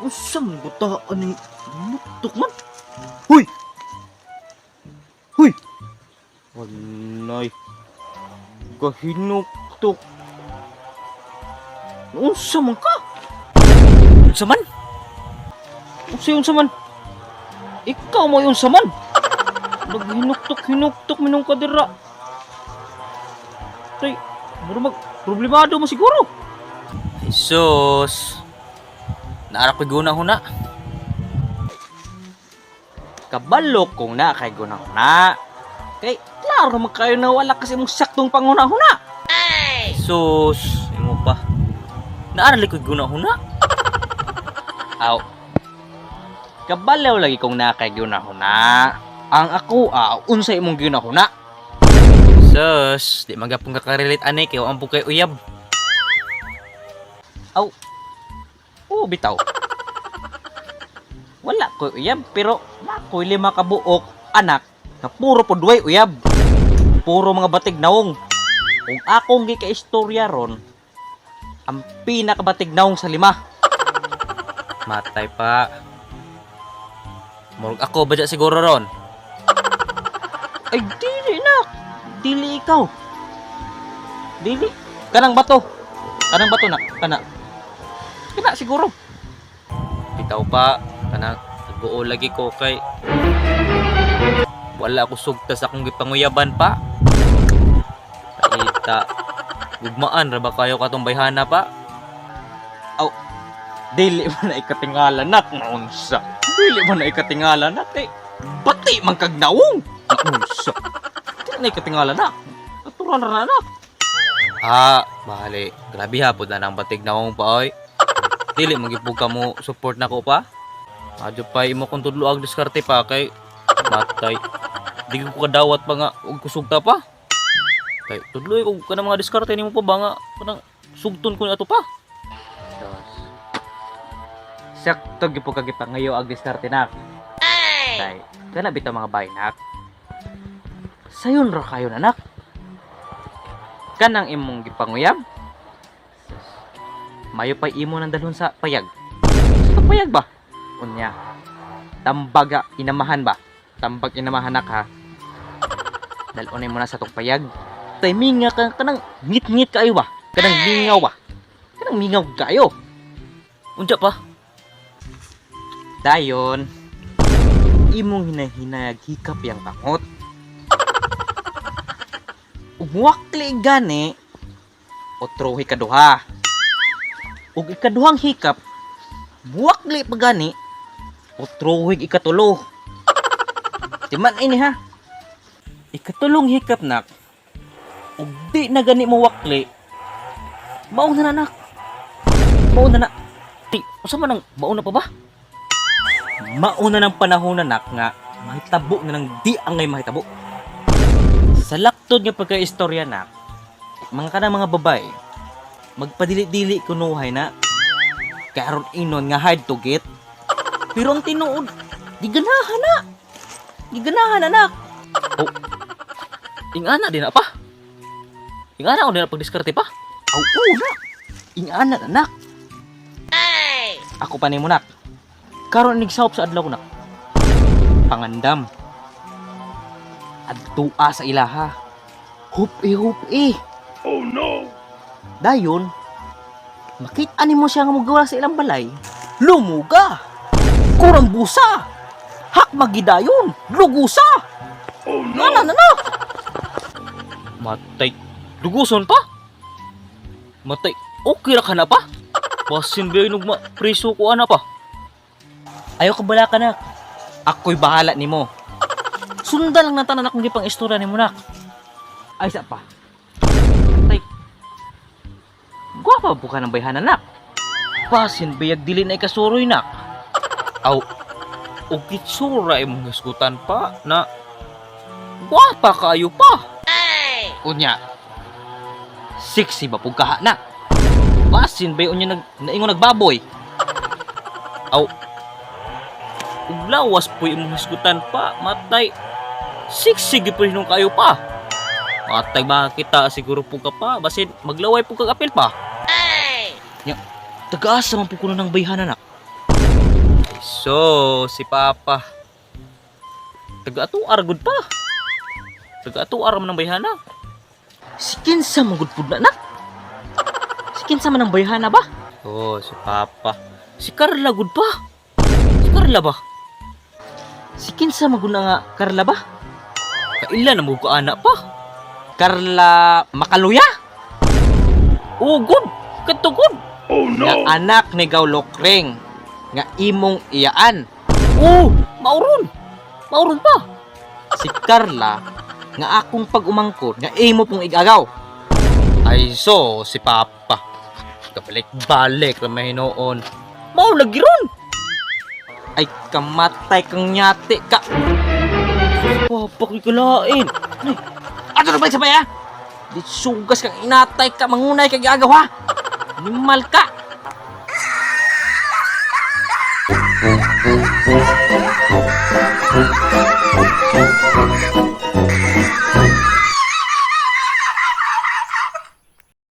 Usang buta aning mutok man? Huy! Huy! Walay. Gahinuktok. Unsa man ka? Unsa man? Unsa unsa man? Ikaw mo unsa man? Naghinuktok-hinuktok minong kadira. Tay, mura mag problemado mo siguro. Jesus. Naara ko'y guna-huna. Kabalo kong na kay gunahuna. Kay klaro man kayo na wala kasi mong saktong panghuna-huna. Jesus, imo pa. Naara ko'y guna-huna. Aw. Kabalo lagi kong na kay gunahuna. Ang ako unsa imong ginahuna? Sus, di magapong kakarelate ani kay wa ang kay uyab. Aw. Oo, bitaw. Wala ko uyab pero na ko'y lima ka buok anak na puro po duway uyab. Puro mga batig naong. Kung akong gikaistorya ron, ang pinakabatig naong sa lima. Matay pa. Murag ako ba siguro ron? Ay, dili na. Dili ikaw. Dili. Kanang bato. Kanang bato na. Kana. Kana siguro. Bitaw pa kanang nagbuo lagi ko kay wala ako sugta sa akong gipanguyaban pa. Ita, gugmaan ra ba kayo katong bayhana pa? Aw, dili man na ikatingala nak naunsa. Dili man na ikatingala nak kay bati man kag naong. Naunsa. Dili na ikatingala nak. Natural ra na nak. Ah, bahali. Grabe hapon na nang batig na akong pa oy. Dili magipug ka mo support nako pa. Adyo pa imo kong tudlo ang diskarte pa kay matay. Di ko kadawat pa nga og kusugta pa. Kay tudlo og kanang mga diskarte nimo pa ba nga kanang sugton ko ni ato pa. Sos. Sakto gyud po kag gipangayo ang diskarte nak. Tay, kana bitaw mga bay nak. Sayon ra kayo na nak. Kanang imong gipanguyab. Sus. Mayo pa imo nang dalhon sa payag. Sa payag ba? Unya. Tambaga inamahan ba? Tambag inamahan nak ha. Dalhon mo na sa tong payag. Tay minga ka kanang ngit-ngit kayo ba? Kanang mingaw ba? Kanang mingaw kayo. Unsa pa? Dayon, imong hinahinayag hikap yang kamot. Ug muwakli gani, otro hikaduha. Ug ikaduhang hikap, muwakli pa gani, otro ikatulo. Timan ini ha. Ikatulong hikap nak, ug di na gani mo wakli, mauna na nak. Mauna na. Ti, unsa man ang mauna pa ba? Mauna ng panahon na nak nga mahitabo na ng di angay mahitabo. Sa laktod nga pagkaistorya nak, mga kanang mga babae, magpadili-dili kunuhay na karon inon nga hard to get. Pero ang tinuod, di ganahan na. Di ganahan na nak. Ingana din na pa. Ingana ko din na pagdiskarte pa. Aw, oo na. Ingana na nak. Ako pa nimo nak. Karon nigsawop sa adlaw nak. Pangandam. Adtua sa ilaha. Hup-i hup-i. Oh no. Dayon, makita nimo siya nga mugawa sa ilang balay. Lumuga. Kurang busa. Hak magidayon. Lugusa. Oh no. Ana na na. Matay. Duguson pa? Matay. Okay ra ka na pa? Basin ba yung nugma preso ko ana pa? Ayaw ka bala ka nak. Ako'y bahala nimo. Sundan lang natanan akong gipang istorya nimo nak. Ay sa pa. Tay. Gwapa po ka ng bayhanan nak. Basin bayag dili na ikasuroy nak. Aw. Og kitsura imong hisgutan pa na gwapa kaayo pa. Unya. Sexy ba pug kaha nak? Basin bay unya nag naingon nagbaboy. Aw. Ug lawas po imong hisgutan pa, matay. Sexy gyud po hinong kaayo pa. Matay makita siguro po ka pa. Basin maglaway po kag apil pa. Nya, tagaasa man po kuno ng bayhana, nak. So, si Papa. Taga atuar gud pa. Taga atuar man ang bayhana. Si kinsa man gud pud na, nak? Si kinsa man ang bayhana ba? Oh, si Papa. Si Carla gud pa. Si Carla ba? Si kinsa man gud na nga Carla ba? Kaila na mo ka anak pa. Carla Makaluya? Oh, good. Katugod. Nga anak ni Gaw Lokring nga imong iyaan. Oh, mauron. Mauron pa. Si Carla nga akong pag-umangkon nga imo pong igagaw. Ay so, si Papa. Kabalik-balik ra may hinuon. Mao lagi ron. Ay, kamatay kang nyati ka. Papa ko'y kalain. Ato na balik sa baya? Di sugas kang inatay ka, mangunay kang igagaw ha. Animal ka.